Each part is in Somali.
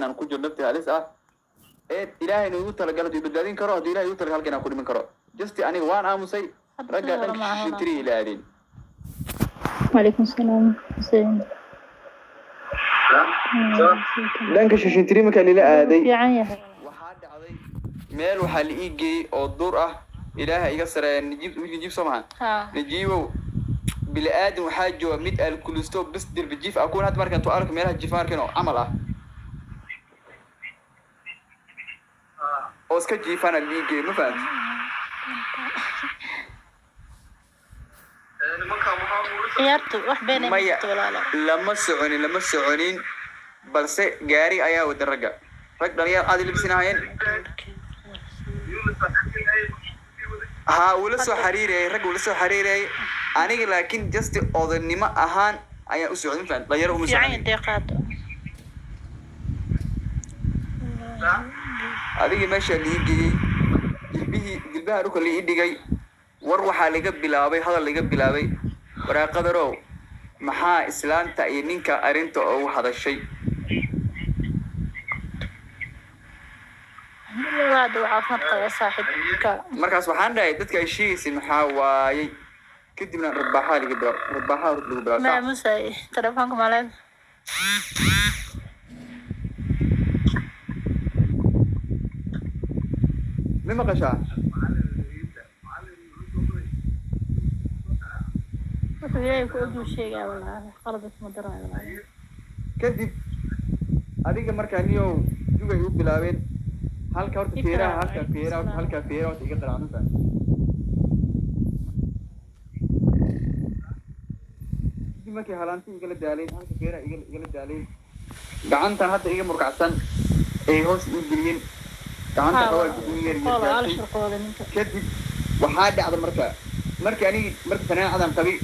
Inaan ku jiro nafti halis ah ee Ilaahayna igu talagalay hadduu i badbaadin karo, hadduu Ilahay igu talagalay halka inaan ku dhiman karo. Just aniga waan aamusay. Hadda ragga sidii hore dhanka ma ahan. Shishintiri ila aadeen. Calaykum salaam, Xuseen. Dhanka shishintiri markaa lila aaday, Fiican yahay. waxaa dhacday meel waxaa la ii geeyey oo duur ah. Ilaaha iga sareeya. Najiib, wiilka Najiib soo maha? Ha. Najiibow, bini aadam waxaa jooga mid alkulisto bis dirbi jiif ah, kuwan hadda markaan tu arko meelaha jiif arkin oo camal ah oo iska jiifana la ii geeyey, ma fahanti? Ciyaartu wax been ay ma Maya. jirto, walaalo. Lama soconin, lama soconin, balse gaari ayaa wada. Ragga rag dhalinyar aad labisinaayeen. Haa, wuu la soo xariirayay, rag wuu la soo xariirayay aniga, laakiin just odanimo ahaan ayaan u socday, ma fahanti? Dhalinyaro uma Fiican soconin. yahay, deeqaado. Adigii meesha la ii geeyey, jilbihii jilbaha dhulka la ii dhigay, war waxaa laga bilaabay, hadal laga bilaabay: "Waraaqadarow, maxaa islaanta iyo ninka arrinta ugu hadashay?" Alhamdulillah, hadda waa caafimaad qaba saaxiibka. Markaas waxaan dhahay, "Dadka ay sheegaysa maxaa waayey?" Kadibna rarbaaxaa laga bilaab, rarbaaxaa horta lagu bilaab. Ma aamusay telefoonka maleed. Ma maqashaa? Wuxuu Ilaahay ku oguu sheegaa, walaalo, qalad isma daraayo, walaalo. Kadib adiga markaa niyow jugay u bilaabeen halka horta Ikra, feeraha halka calaykum feeraha salaam. Halka feeraha horta iga qaracsan tahay. Kadib markay halaanti igala daaleen, halka feeraha igala daaleen, gacantan hadda iga murkacsan ay hoos ii geliyeen gacanta. Haa. Xawaa dib yar Qola ala yargaartay. Shirqooda ninka. Kadib waxaa dhacda marka markii anigi marka fanaanadan qabay,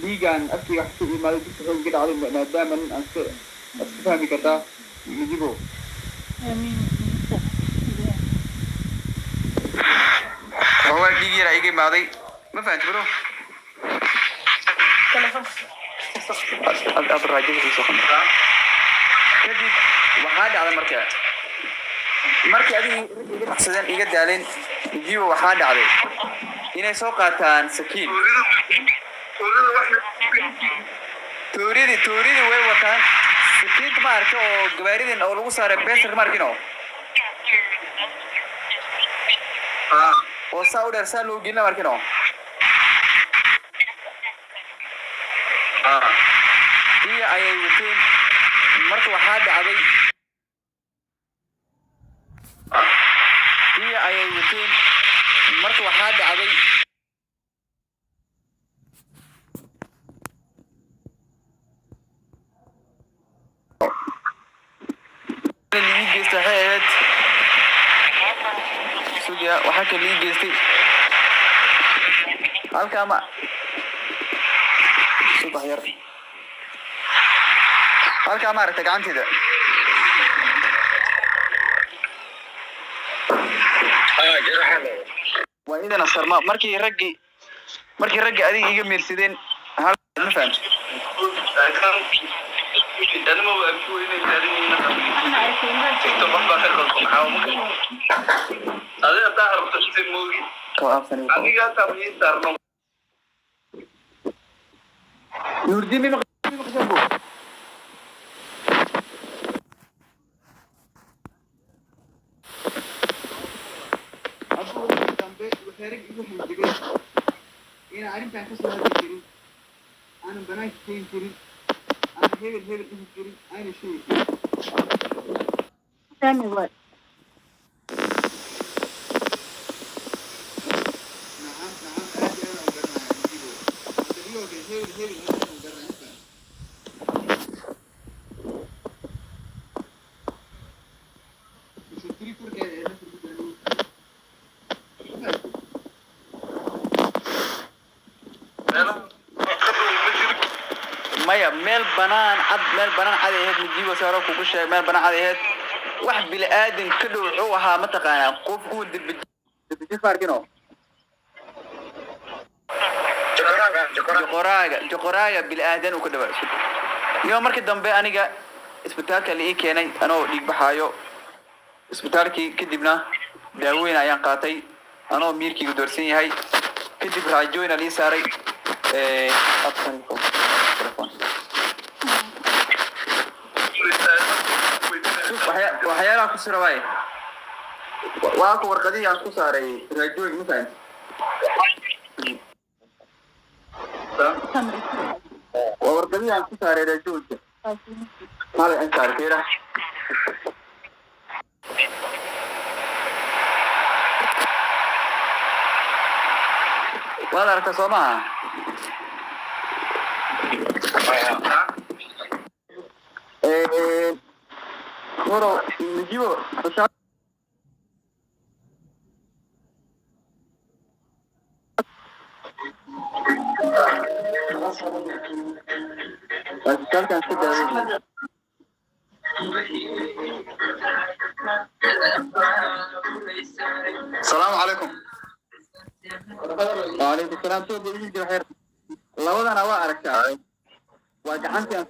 dhiigaan afkayga wax ka imaaday, dugta xoog iga dhacday, maadaama nin aan iska aad iska fahmi kartaa, Midigo. Aamiin. Xoogaa dhiig yaraa iga imaaday, ma fahanti bro? Telefoonka. Ad raajada soo qanta. Kadib waxaa dhacda marka markii adigi ragga iga dhaqsadeen, iga daaleen, Midigo, waxaa dhacday inay soo qaataan sakiin. Tuuridii way wataan, sakiinta ma arka oo gabaaridin oo lagu saaray beesar, ma arkin oo saa u dheer saa loo gelina, ma arkin oo iya ayay wateen. Marka waxaa dhacday iya ayay wateen. Marka waxaa dhacday lii geystay waxay ahayd sugiya. Waxaa kale lii geystay halkaa ma subax yar, halkaa ma aragta gacanteeda. Waa idana sarma markii raggii adiga iga meersadeen hal, ma fahamti? Ana arkay indhaha. Kaba aabsan igu qabo. Nuurdiin, mi maqashaa bro? Abuur dambe waxay rag igu hanjabeen inaan arrintan ka soo hadli karin, aanan banaanka keeni karin, aanan hebel hebel dhihi karin, aanan sheegi karin. Fahmi waay. Nacam, nacam, aad iyo aad aan u garanayaa, Najibo. Hadda iyagoo kale hebel hebel aad aan u garanayaa, ma fahamtay? Mise tiri korkeeda ee nafta ku jira, ma fahamtay? Maya, meel banaan cad, meel banaan cad ay ahayd, Najibo, si hore kugu sheeg, meel banaan cad ay ahayd. Wax bini aadan ka dhow wuxuu ahaa, mataqaanaa, qof kuwa dirbi maarkino joqoraaga, joqoraaga bini aadan uu ka dhawaa. Niyo markii dambe aniga Isbitaalka la ii keenay anoo dhiig baxaayo isbitaalkii. Kadibna daaweyn ayaan qaatay anoo miirkiygu doorsan yahay. Kadib raajooyin aa lii saaray. Telefoon. Waxyaalaha ku sira waaye, waa ku warqadihii aan ku saaray raajooyin, ma fahanti? Waa warqadihii aan ku saaray raajooyinka maalay aan saaray, fiira. Waad aragtaa, soo maaha? Nurow Najibo. Isbitaalkaan ka daaweynay. Asalaamu calaykum. Wacalaykum salaam. Soo bogin jira xeer labadana waa aragtaa, waa gacantii aan